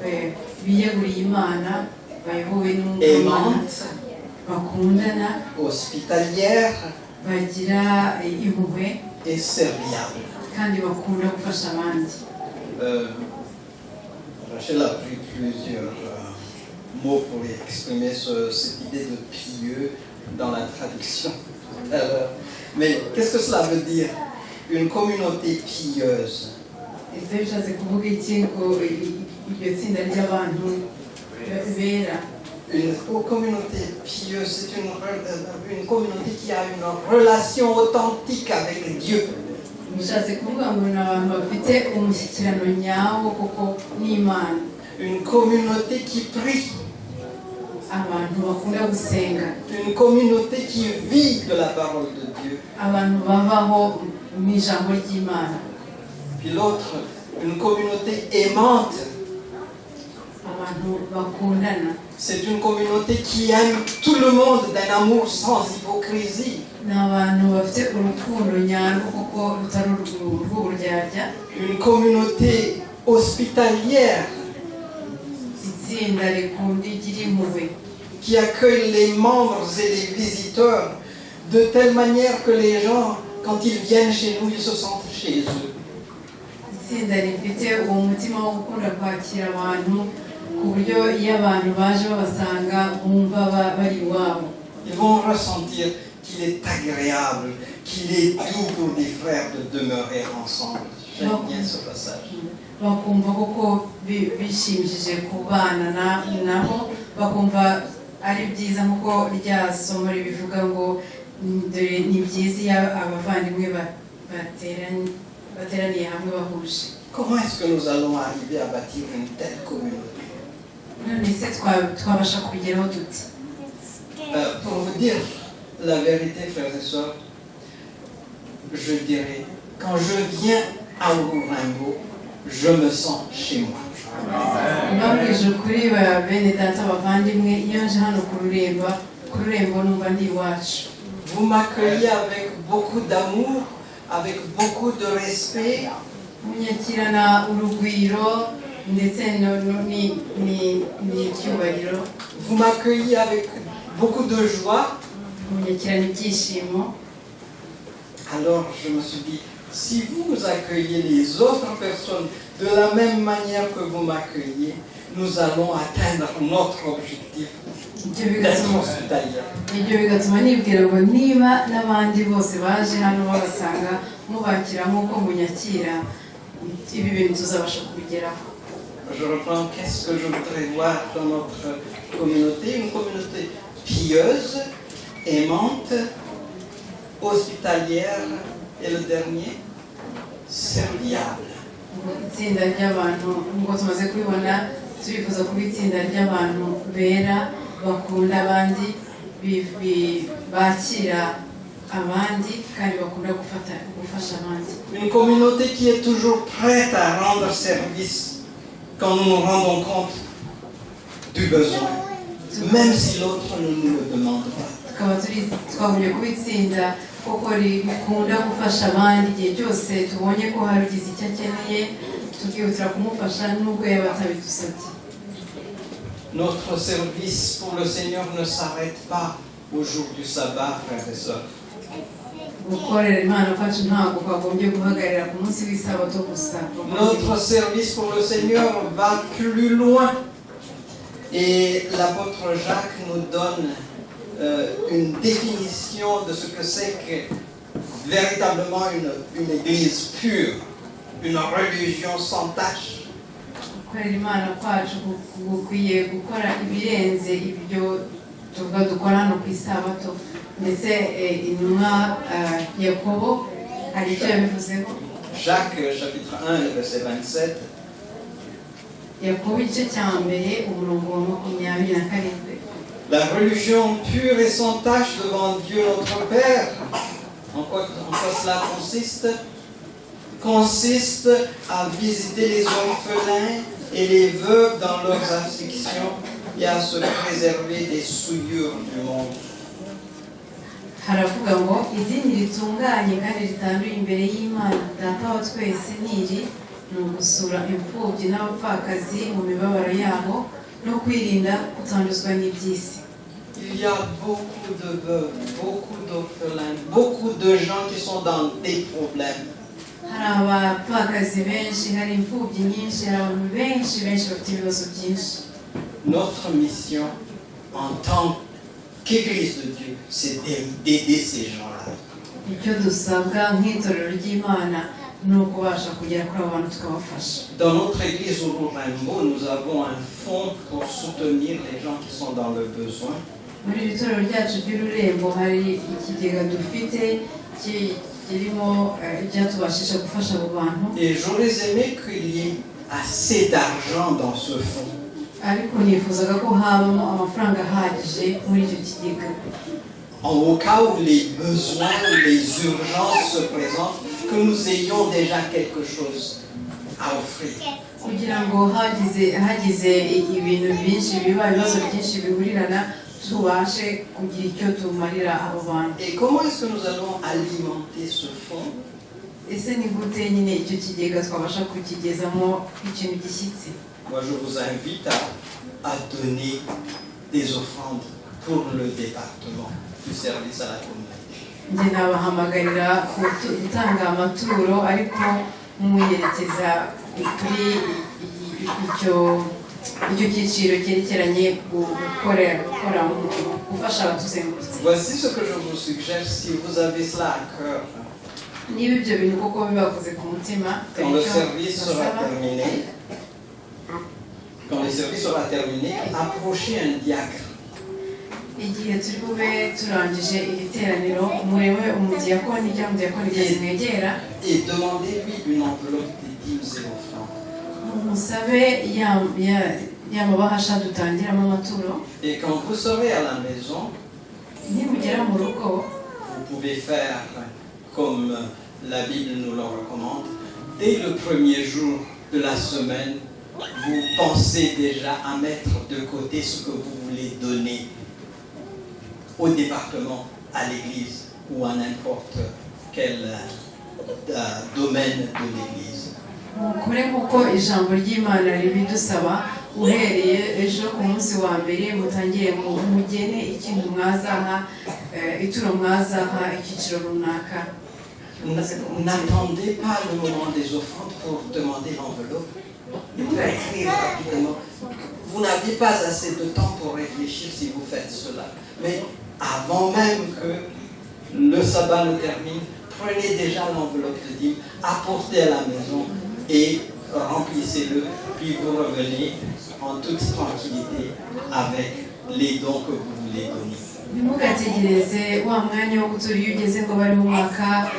biyeguriye Imana, bayobowe n'Umwuka w'Imana, aimante, bakundana, hospitalière bagira impuhwe et serviable. Kandi bakunda gufasha abandi. Rachel a pris plusieurs mots pour exprimer cette idée de pieux dans la traduction tout à l'heure. Mais qu'est-ce que cela veut dire, une communauté pieuse? Ese bishatse kuvuga iki ngo iryo tsinda ry'abantu bera? Une communauté pieuse, c'est une communauté qui a une relation authentique avec Dieu. Bishatse kuvuga ngo ni abantu bafite umushyikirano nyawo koko n'Imana. Une communauté qui prie. Abantu bakunda gusenga. Une communauté qui vit de la parole de Dieu. Abantu babaho mu ijambo ry'Imana. Puis l'autre, une communauté aimante. Abantu bakundana. C'est une communauté qui aime tout le monde d'un amour sans hypocrisie. Ni abantu bafite urukundo nyarwo kuko rutari urw'uburyarya. Une communauté hospitalière Itsinda rikunda igira impuhwe qui accueille les membres et les visiteurs de telle manière que les gens, quand ils viennent chez nous, ils se sentent chez eux. Itsinda rifite uwo mutima wo gukunda kwakira abantu ku buryo iyo abantu baje babasanga bumva bari iwabo. Ils vont ressentir qu'il est agréable, qu'il est doux pour des frères de demeurer ensemble. J'aime bien ce passage. Bakumva koko bishimishije kubana nabo, bakumva ari byiza nk'uko rya somo ribivuga ngo dore ni byiza iyo abavandimwe bateraniye hamwe bahuje. Comment est-ce que nous allons arriver à bâtir une telle communauté? None se twabasha kubigeraho dute? Pour vous dire la vérité, frères et sœurs, je dirais, quand je viens à Ururembo, je me sens chez moi. Mbabwije ukuri ba bene data bavandimwe, iyo nje hano ku rurembo, ku rurembo numva ndi iwacu. Vous m'accueillez avec beaucoup d'amour, avec beaucoup de respect. Munyakirana urugwiro ndetse n'icyubahiro. Vous m'accueillez avec beaucoup de joie. Munyakirana ibyishimo. Alors je me suis dit, si vous accueillez les autres personnes de la même manière que vous m'accueillez, nous allons atteindre notre objectif Ibyo d'être bigatuma hospitalier. Ibyo bigatuma nibwira ngo niba n'abandi bose baje hano babasanga mubakira nk'uko munyakira, ibi bintu tuzabasha kubigeraho. Je reprends, qu'est-ce que je voudrais voir dans notre communauté? Une communauté pieuse, aimante, hospitalière et le dernier, serviable. Itsinda ry'abantu nk'uko tumaze kubibona, turifuza kuba itsinda ry'abantu bera, bakunda abandi, bakira abandi kandi bakunda gufata gufasha abandi. Une communauté qui est toujours prête à rendre service quand nous nous rendons compte du besoin, même si l'autre ne nous le demande pas. Tukaba turi twagombye kuba itsinda koko rikunda gufasha abandi igihe cyose tubonye ko hari ugize icyo akeneye, tukihutira kumufasha nubwo yaba atabidusabye. Notre service pour le Seigneur ne s'arrête pas au jour du sabbat, frères et sœurs. Gukorera Imana kwacu ntabwo kwagombye guhagarara ku munsi w'isabato gusa. Notre service pour le Seigneur va plus loin. Et l'apôtre Jacques nous donne une définition de ce que c'est que véritablement une église pure, une religion sans tache. Gukorera Imana kwacu gukwiye gukora ibirenze ibyo tuvuga dukora hano ku isabato, ndetse intumwa Yakobo hari icyo yabivuzeho. Jacques chapitre 1, verset 27. Yakobo igice cya mbere, umurongo wa 27. La religion pure et sans tache devant Dieu notre Père, en quoi cela consiste? Consiste à visiter les orphelins et les veuves dans leurs afflictions et à se préserver des souillures du monde. Haravuga ngo idini ritunganye kandi ritanduye imbere y'Imana Data wa twese ni iri: ni ugusura imfubyi n'abapfakazi mu mibabaro yabo no kwirinda kutanduzwa n'iby'isi. Il y a beaucoup de veuves, beaucoup d'orphelins, beaucoup de gens qui sont dans des problèmes. Hari abapfakazi benshi, hari imfubyi nyinshi, hari abantu benshi benshi bafite ibibazo byinshi. Notre mission en tant qu'Église de Dieu, c'est d'aider ces gens-là. Icyo dusabwa nk'itorero ry'Imana ni ukubasha kugera kuri abo bantu tukabafasha. Dans notre église au Ururembo, nous avons un fonds pour soutenir les gens qui sont dans le besoin. Muri iri torero ryacu ry'Ururembo hari ikigega dufite kirimo ibyatubashisha gufasha abo bantu. Et j'aurais aimé qu'il y ait assez d'argent dans ce fonds. Ariko nifuzaga ko habamo amafaranga ahagije muri icyo kigega. Au cas où les besoins ou les urgences se présentent, que nous ayons déjà quelque chose à offrir. Kugira ngo hagize ibintu byinshi biba, ibibazo byinshi bihurirana, tubashe kugira icyo tumarira abo bantu. Et comment est-ce que nous allons alimenter ce fonds? Ese ni gute nyine icyo kigega twabasha kukigezamo ikintu gishyitse? Moi, je vous invite à donner des offrandes pour le département du service à la communauté. Njye nabahamagarira gutanga amaturo ariko muyerekeza kuri icyo cyiciro cyerekeranye gukora gufasha abatuzengurutse. Voici ce que je vous suggère si vous avez cela à cœur. Niba ibyo bintu koko bibakoze ku mutima, Quand le icyo service sera basaba, terminé, quand le service sera terminé, approchez un diacre igihe turi bube turangije iri teraniro, murebe umudiyakoni cyangwa umudiyakonikazi mwegera et demandez-lui une enveloppe des dîmes et offrandes. Musabe ya mabahasha dutangiramo amaturo. Et quand vous serez à la maison, nimugera mu rugo, vous pouvez faire comme la Bible nous le recommande, dès le premier jour de la semaine, vous pensez déjà à mettre de côté ce que vous voulez donner au département, à l'église ou à n'importe quel domaine de l'église. Mukore nk'uko ijambo ry'Imana ribidusaba, uhereye ejo ku munsi wa mbere mutangire mugene ikintu mwazaha, ituro mwazaha icyiciro runaka. N'attendez pas le moment des offrandes pour demander l'enveloppe et pour écrire rapidement. Vous n'avez pas assez de temps pour réfléchir si vous faites cela. Mais avant même que le sabbat ne termine, prenez déjà l'enveloppe de dîme, apportez à la maison et remplissez-le, puis vous revenez en toute tranquillité avec les dons que vous voulez donner. Ntimugategereze wa mwanya wo gutura iyo ugeze ngo bari mu mwaka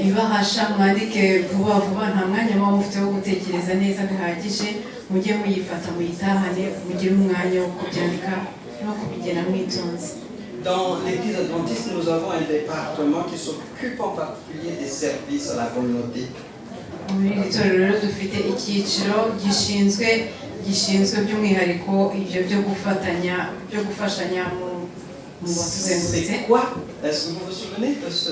ibahasha mwandike vuba vuba. Nta mwanya muba mufite wo gutekereza neza bihagije. Mujye muyifata muyitahane, mugire umwanya wo kubyandika no kubigena mwitonze. Dans l'église adventiste, nous avons un département qui s'occupe en particulier des services à la communauté. Muri iri torero rero dufite icyiciro gishinzwe by'umwihariko ibyo byo gufatanya, byo gufashanya mu batuzengurutse. C'est quoi? Est-ce que vous vous souvenez de ce...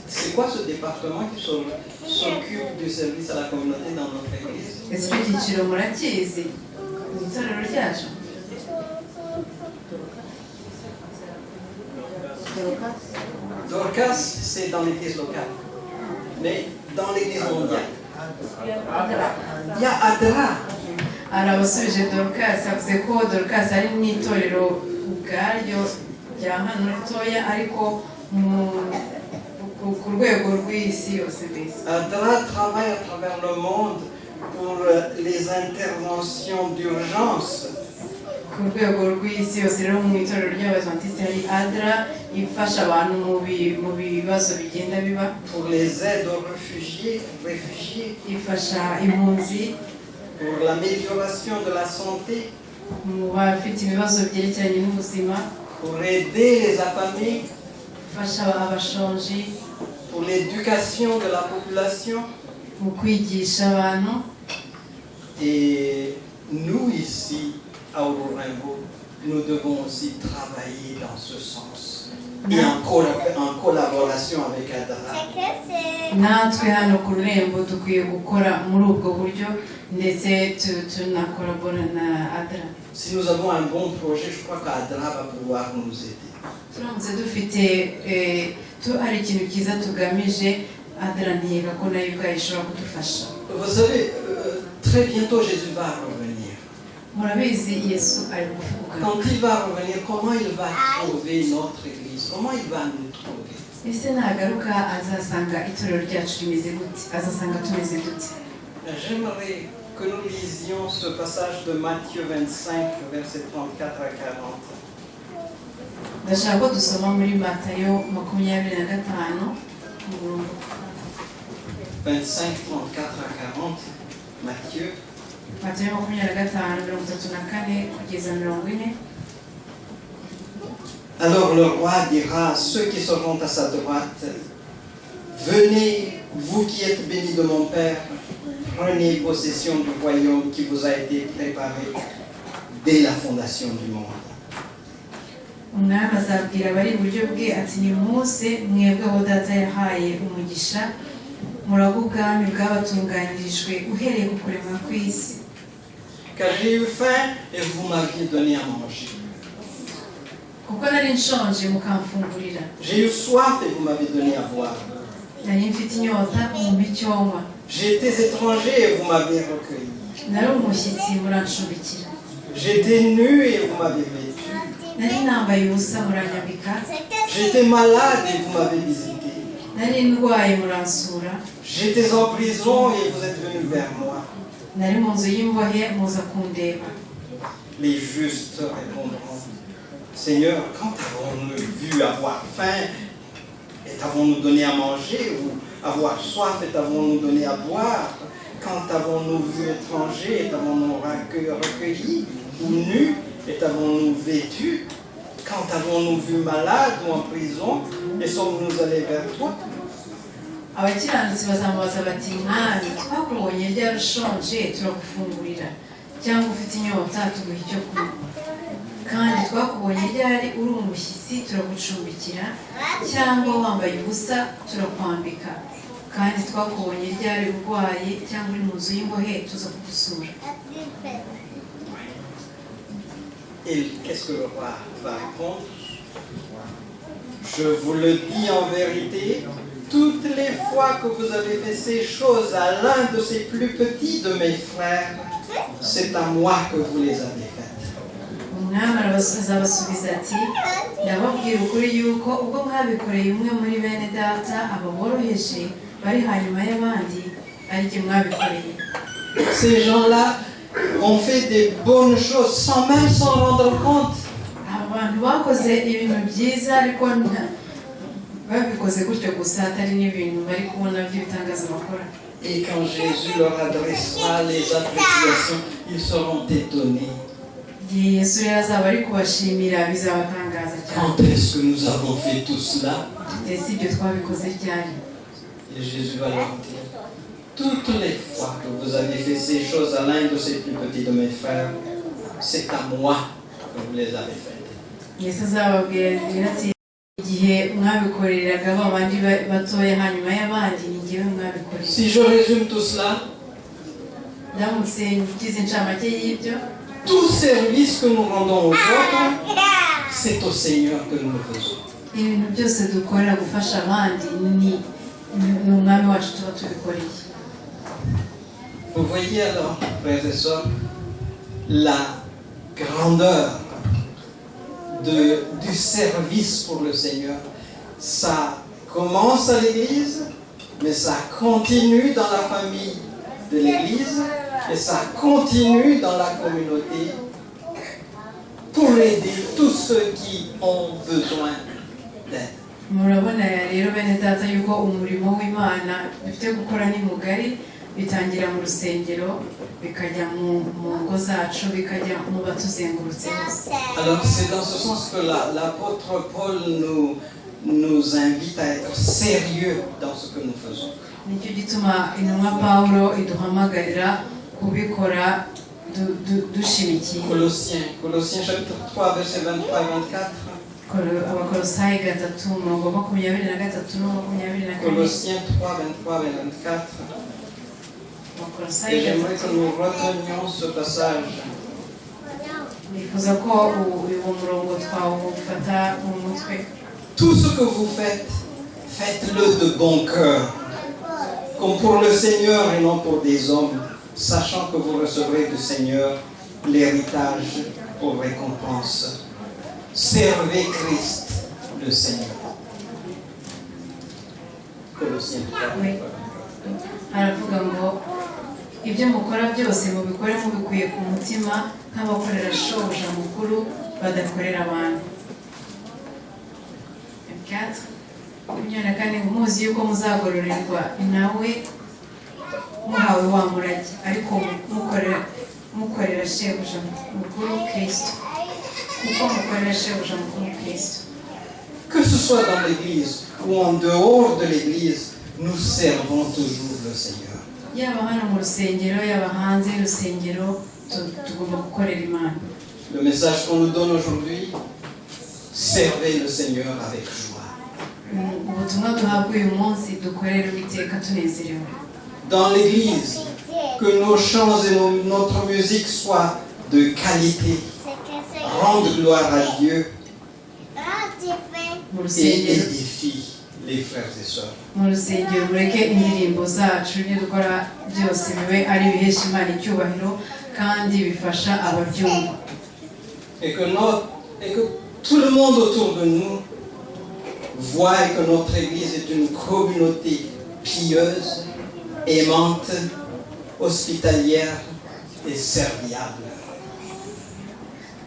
C'est quoi ce département qui s'occupe du service à la communauté dans notre église? Ese icyo cyiciro murakizi mu itorero ryacu? Dorcas, c'est dans l'église locale. Mais dans l'église mondiale, il y a ADRA. Arabasubije Dorcas, avuze ko Dorcas ari mu itorero ubwaryo rya hano ritoya, ariko ku rwego rw'isi yose mbese. ADRA travaille à travers le monde pour les interventions d'urgence. Ku rwego rw'isi yose rero mu itorero ry'Abadventiste hari ADRA ifasha abantu mu bibazo bigenda biba. Pour les aides aux réfugiés, Ifasha impunzi. Pour l'amélioration de la santé, Mu bafite ibibazo byerekeranye n'ubuzima. Pour aider les affamés, Ifasha abashonji. Pour l'éducation de la population. Mu kwigisha abantu. Et nous ici, à Ururembo, nous devons aussi travailler dans ce sens et en collaboration avec ADRA. Natwe hano ku rurembo dukwiye gukora muri ubwo buryo ndetse tunakorabora na ADRA. Si nous avons un bon projet, je crois qu'ADRA va pouvoir nous aider. Turamutse dufite hari ikintu cyiza tugamije, ADRA nkeka ko nayo ubwayo ishobora kudufasha. Vous savez, très bientôt Jésus va revenir. Murabizi, Yesu ari bugufi kugaruka. Quand il va revenir, comment il va trouver notre Église? Comment il va nous trouver? Ese nagaruka azasanga itorero ryacu rimeze gute? Azasanga tumeze dute? J'aimerais que nous lisions ce passage de Matthieu 25, versets 34 à 40. Ndashaka ko dusoma muri Matayo 25 umurongo. 25, 34 à 40, Matthieu. Matayo 25, 34 kugeza 40. Alors le roi dira à ceux qui seront à sa droite: Venez, vous qui êtes bénis de mon Père, prenez possession du royaume qui vous a été préparé dès la fondation du monde. Umwami azabwira abari iburyo bwe ati: "Nimuze mwebwe abo Data yahaye umugisha, muragwe ubwami bwabatunganyirijwe uhereye ku kuremwa kw'isi." Car j'ai eu faim et vous m'aviez donné à manger. Kuko nari nshonje mukamfungurira. J'ai eu soif et vous m'avez donné à boire. Nari mfite inyota mumpa icyo nywa. J'étais étranger et vous m'avez recueilli. Nari umushyitsi murancumbikira. J'étais nu et vous m'avez vêtu. Nari nambaye ubusa muranyambika. J'étais malade et vous m'avez visité. Nari ndwaye muransura. J'étais en prison et vous êtes venus vers moi. Nari mu nzu y'imbohe muza kundeba. Les justes répondront: Seigneur, quand avons-nous vu avoir faim et t'avons-nous donné à manger, ou avoir soif et t'avons-nous donné à boire? Quand avons-nous vu étranger et t'avons-nous recueilli, ou nu et t'avons-nous vêtu? Quand avons-nous vu malade ou en prison et sommes-nous allés vers toi? Abakiranutsi bazamubaza bati: "Mwami, twakubonye ryari ushonje turagufungurira, cyangwa ufite inyota tuguha icyo kunywa? Kandi twakubonye ryari uri umushyitsi turagucumbikira, cyangwa wambaye ubusa turakwambika? Kandi twakubonye ryari urwaye cyangwa uri mu nzu y'imbohe tuza kugusura?" Et qu'est-ce que le roi va répondre? "Je vous le dis en vérité, toutes les fois que vous avez fait ces choses à l'un de ces plus petits de mes frères, c'est à moi que vous les avez faites." Umwami azabasubiza ati: "Ndababwira ukuri yuko ubwo mwabikoreye umwe muri bene data aba boroheje bari hanyuma y'abandi, ari jye mwabikoreye." Ces gens-là ont fait des bonnes choses sans même s'en rendre compte. Aba bantu bakoze ibintu byiza, ariko babikoze gutyo gusa, atari n'ibintu bari kubona by'ibitangaza bakora. Et quand Jésus leur adressera les appréciations, ils seront étonnés. Igihe Yesu rero azaba ari kubashimira, bizabatangaza cyane. Quand est-ce que nous avons fait tout cela? Ese ibyo twabikoze ryari? Et Jésus va leur dire: "Toutes les fois que vous avez fait ces choses à l'un de ces plus petits de mes frères, c'est à moi que vous les avez faites." Yesu azababwira ati: "Igihe mwabikoreraga ba bandi batoya hanyuma y'abandi, ni jyewe mwabikoreye." Si je résume tout cela, Ndamutse ngize incamake y'ibyo, tout service que nous rendons aux autres, c'est au Seigneur que nous le faisons. Ibintu byose dukorera gufasha abandi, ni Umwami wacu tuba tubikoreye. Vous voyez alors, frères et sœurs, la grandeur du service pour le Seigneur. Ça commence à l'église, mais ça continue dans la famille de l'église et ça continue dans la communauté pour aider tous ceux qui ont besoin d'aide. Murabona rero bene data yuko umurimo w'Imana dufite gukora ni mugari. Bitangira mu rusengero, bikajya mu ngo zacu, bikajya mu batuzengurutse hose. Alors c'est dans ce sens que l'apôtre Paul nous invite à être sérieux dans ce que nous faisons. Nicyo gituma intumwa Pawulo iduhamagarira kubikora dushimikiye. Colossiens chapitre 3, versets 23 et 24. Abakolosayi 3, umurongo wa 23 no 24. Colossiens 3, 23 et 24. Abakolosayi Et j'aimerais 3. Que nous retenions ce passage. Nifuza ko uwo murongo twawufata mu mutwe. Tout ce que vous faites, faites-le de bon cœur, comme pour le Seigneur et non pour des hommes, sachant que vous recevrez du Seigneur l'héritage pour récompense. Servez Christ, le Seigneur. Colossiens 3. Oui. Aravuga ngo: "Ibyo mukora byose mubikore mubikuye ku mutima nk'abakorera shobuja mukuru, badakorera abantu." 4, 24 ngo: "Muzi yuko muzagororerwa nawe muhawe wa murage, ariko mukorera shebuja mukuru Kristo, kuko mukorera shebuja mukuru Kristo." Que ce soit dans l'église ou en dehors de l'église, nous servons toujours le Seigneur. Yaba hano mu rusengero, yaba hanze y'urusengero, tugomba gukorera Imana. Le message qu'on nous donne aujourd'hui: servez le Seigneur avec joie. Ubutumwa duhabwa uyu munsi: dukorere Uwiteka tunezerewe. Dans l'église, que nos chants et notre musique soient de qualité, rendent gloire à Dieu Mu et rusengero, édifient les frères et sœurs. Mu rusengero, mureke indirimbo zacu, ibyo dukora byose bibe ari ibihesha Imana icyubahiro kandi bifasha ababyumva. Et que tout le monde autour de nous voit que notre église est une communauté pieuse, aimante, hospitalière et serviable.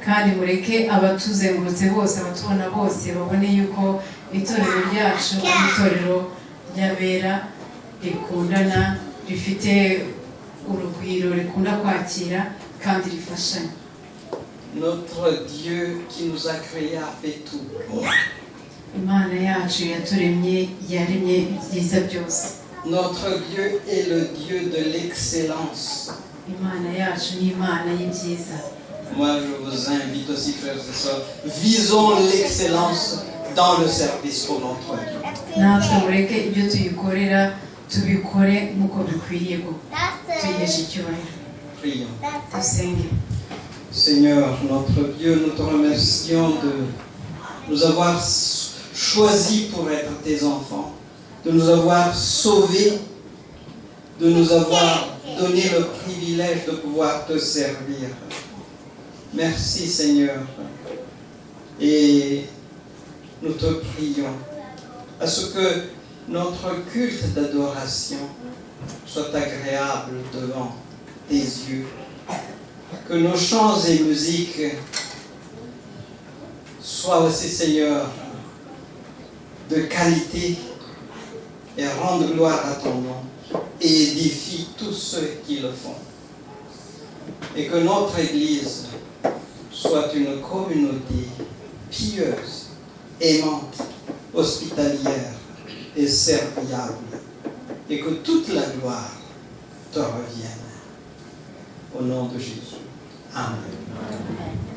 Kandi mureke abatuzengurutse bose, abatubona bose, babone yuko itorero ryacu ari itorero ry'abera, rikundana, rifite urugwiro, rikunda kwakira kandi rifashanya. Notre Dieu qui nous a créés a fait tout bon. Imana yacu yaturemye yaremye ibyiza byose. Notre Dieu est le Dieu de l'excellence. Imana yacu ni Imana y'ibyiza. Moi, je vous invite aussi, frères et sœurs, visons l'excellence dans le service pour notre Dieu. Natwe mureke ibyo tuyikorera tubikore nk'uko bikwiriye ko tuyiheshe icyubahiro. Prions. Dusenge. Seigneur, notre Dieu, nous te remercions de nous avoir choisis pour être tes enfants, de nous avoir sauvés, de nous avoir donné le privilège de pouvoir te servir. Merci, Seigneur. Et nous te prions à ce que notre culte d'adoration soit agréable devant tes yeux, que nos chants et musiques soient aussi, Seigneur, de qualité et rendent gloire à ton nom et édifient tous ceux qui le font. Et que notre Église soit une communauté pieuse, aimante, hospitalière et serviable, et que toute la gloire te revienne. Au nom de Jésus. Amen.